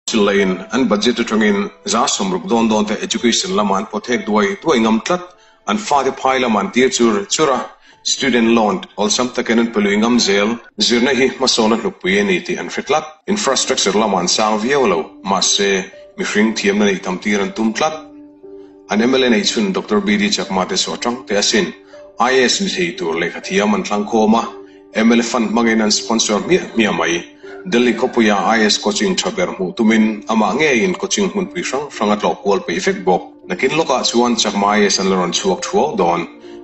Chillain an budget atangin 60% dawn dawn te education lama an pawt duai duai ngam tlat, an fate phai lama an tir chur chur a, student loan awlsam takin an pe lui ngam zel. Zirna hi hmasawn a hnukpui a ni tih an hre tlat. Infrastructure lama an sang viau lo, mahse mihring thiamna neih tam tir an tum tlat. An mla nei chhun Doctor BD Chakma te chu a tang teh asin. IAS ni thei tur lehkha thiam an thlang khawm a, mla fund hmangin an sponsor hmiah hmiah mai. Delhi khawpuia IAS coaching tha ber hmuh tumin amah ngeiin coaching hmunpui hrang hrang a tlawh kual peih vek bawk. Nakin lawkah chuan Chakma IAS an la rawn chhuak thuau dawn.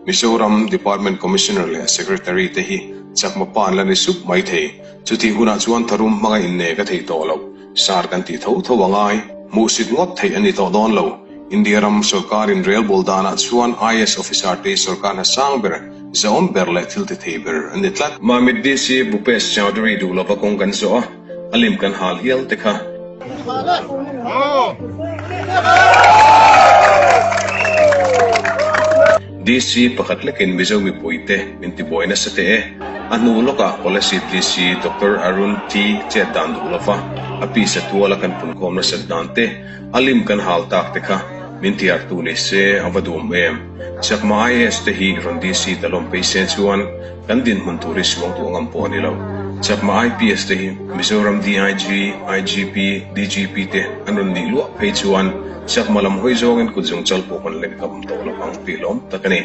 Mizoram Department Commissioner leh Secretary te hi Chakma pa an la ni sup mai thei. Chutih hunah chuan tharum hmanga inne ka thei tawh loh. Sar kan tih tho tho a ngai. Hmuhsit ngawt theih a ni tawh dawn lo. India ram sorkarin relbawl danah chuan IAS officer te hi sorkar hna sang ber, zahawm ber leh thil ti thei ber an ni tlat. Mamit DC Bhupesh Chaudhary duh lova kawng kan zawh a, a lim kan hal hial te kha. DC pakhat lekin Mizo mipuite min tibuai nasa teh e. A hnu lawkah Kolasib DC Doctor Arun T chet dan duh lova a pisa tuala kan punkhawm nasat dan te, a lim kan hal tak te kha min tiartu ni se a va duhawm em. Chakma IAS te hi rawn DC ta lawm phei se chuan kan dinhmun tur hi suang duh ngam pawh a ni lo. Chakma IPS te hi Mizoram DIG, IGP, DGP te an rawn nih luah phei chuan Chakma lam hawi zawngin kut zung chal pawh kan lek ngam tawh lo ang tih lawm tak a ni.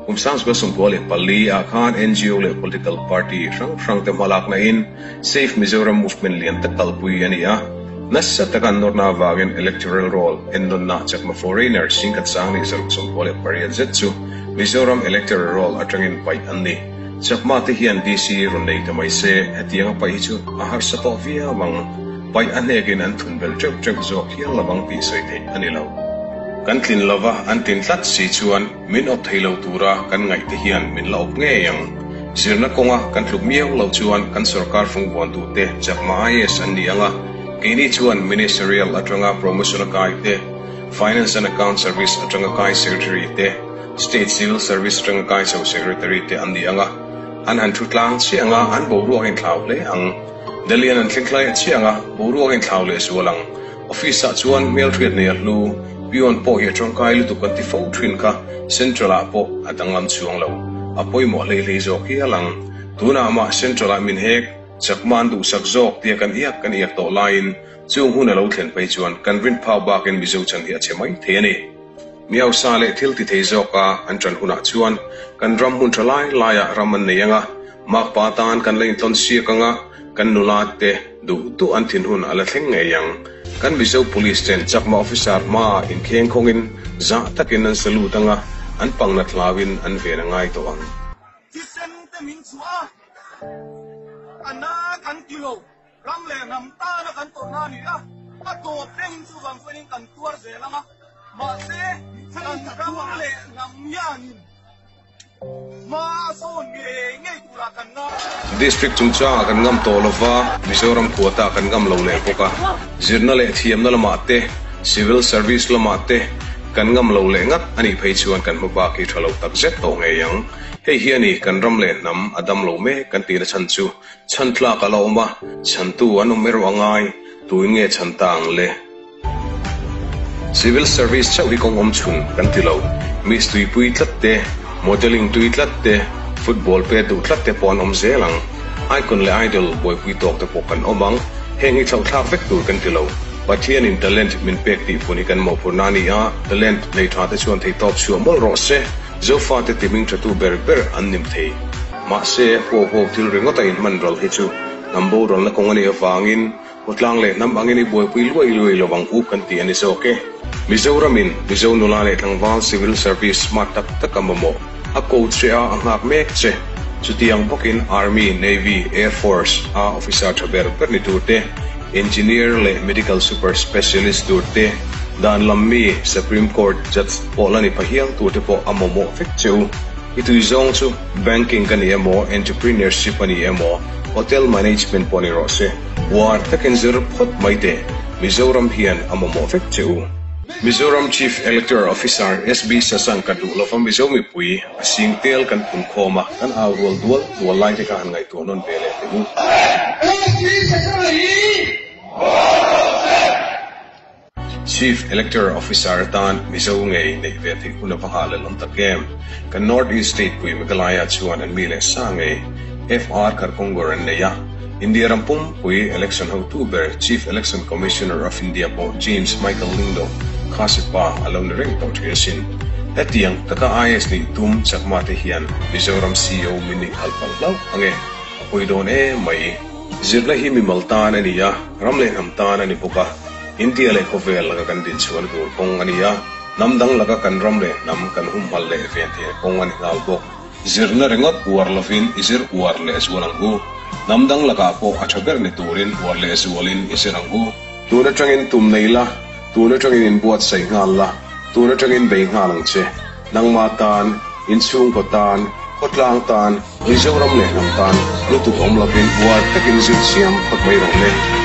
Kum 1994 ah khan NGO leh political party hrang hrang te hmalakna in Save Mizoram Movement lian tak kalpui a ni a. Nasa taka an nawrna avangin electoral roll ennawnna Chakma foreigner singkhat sang nih 68 zet chu Mizoram electoral roll atangin paih an ni. Chakma te hian DC rawn nei ta mai se hetiang a paih hi chu a harsa tawh viau ang. Paih a hnekin an thun belh teuh teuh zawk hial lovang tih sawi theih a ni lo. Kan tlin lova an tlin tlat si chuan min awp thei lo tura kan ngaih te hian min la awp ngei ang. Zirna kawnga kan tluk miau loh chuan kan sorkar fungvuantute Chakma IAS an ni ang a, keini chuan Ministerial atanga promotion a kai te, Finance and Account Service atanga kai Secretary te, State Civil Service atanga kai chho Secretary te an ni ang a, an han thu tlang chiah ang a, an boruak a inthlau hle ang. Delhi-an an thleng hlai a chiang a, boruak a inthlau leh zual ang. Office-ah chuan hmelhriat nei a hlu, peon pawh hi a tangkai lutuk an ti fo thin kha Central-ah pawh a danglam chuang lo. A pawimawh hlei hlei zawk hial ang. Tunah mah Central-ah min hek, chakma an duhsak zawk tia kan iak kan iak tawh laiin chung hun a lo thlen phei chuan kan rin phau bakin Mizo chan hi a chhe mai thei a ni. Mi hausa leh thil ti thei zawka an ṭan hunah chuan kan ram hmun ṭha lai laiah ram an nei ang a, Makpa tan kan la intlawn siak ang a, kan nula te duh duh an thin hun a la thleng ngei ang. Kan Mizo Police ten Chakma officer hmaah inkheng khawngin zah takin an salute ang a, an pangnat hlauin an ven a ngai tawh ang. Thisen te min chhuah a, a na kan ti lo. Ram leh hnam tana kan tawrhna a ni a, a tawp thlengin chuvang chuanin kan tuar zel ang a, mahse kan ram leh hnam hianin hma a sawn ngei ngei turah kan ngai. District chungchangah kan ngam tawh lova, Mizoram quota kan ngam lo leh bawk a, zirna leh thiamna lamah te, civil service lamah te kan ngam lo leh ngat a nih phei chuan kan hmabak hi tha lo takzet tawh ngei ang. Hei hi a ni kan ram leh hnam a dam lo mek kan tihna chhan chu. Chhan tlak a la awm a, chhantu an awm erawh a ngai, tuin nge chhan ta ang le? Civil service chauh hi kawng awm chhun kan ti lo, Miss tuipui tlat te, modelling tui tlat te, football pet duh tlat te pawh an awm zel ang. Icon leh idol buaipui tawk te pawh kan awm ang, heng hi thlauhthlak vek tur kan ti lo. Pathianin talent min pek tih phun hi kan mawhphurhna a ni a, talent nei tha te chuan theihtawp chhuah mawlh rawh se, Zofate ti hming thatu ber ber an nim thei. Mahse, huau huau thil ringawt a inhman ral hi chu hnam boralna kawng a nih avangin khawtlang leh hnam angin i buaipui luai luai lo ang u kan ti a ni zawk e. Mizoramin Mizo nula leh tlangval civil service smart tak tak a mamawh a ko che a, a nghak mek che. Chutiang bawkin Army, Navy, Air Force a officer tha ber ber ni tur te, Engineer leh Medical super specialist tur te, dan lam mi Supreme Court judge pawh la ni phahial tur te pawh a mamawh vek che u. I tui zawng chu banking ka ni emaw, entrepreneurship a ni emaw, hotel management pawh ni rawh se, uar takin zir phawt mai teh, Mizoram hian a mamawh vek che u. Mizoram Chief Electoral Officer SB Sasanka duh lova Mizo mipui a sing tel kan phun khawm a, kan au rual dual dual lai te kha han ngaihtuah nawn ve leh teh u. SB Sasanka hi! Chief Electoral Officer atan Mizo ngei neih ve theih hun a va nghah leh awm tak em? Kan North East State pui Meghalaya chuan an mi leh sa ngei FR Kharkongor an nei a, India ram pumpui election hotu ber Chief Election Commissioner of India pawh James Michael Lyngdoh Khasi pa a lo ni reng tawh thin asin. Hetiang taka IAS nih tum Chakma te hian Mizoram CEO min nih khalh palh hlauh ange, a pawi dawn em mai. Zirna hi mimal tan a ni a, ram leh hnam tan a ni bawk a, India leh khawvel laka kan dinchhuahna tur kawng a ni a, hnam dang laka kan ram leh hnam kan humhalh leh ven theihna kawng a ni nghal bawk. Zirna ringawt uar lovin i zir uar leh zual ang u. Hnam dang lakah pawh a tha ber ni turin uar leh zualin i zir ang u. Tun atangin tum nei la, tun atangin inbuatsaih nghal la, tun atangin bei nghal ang che. Nangmah tan, inchhungkaw tan, khawtlang tan, Mizoram leh hnam tan lutuk awm lovin uar takin zir chiam phawt mai rawh le.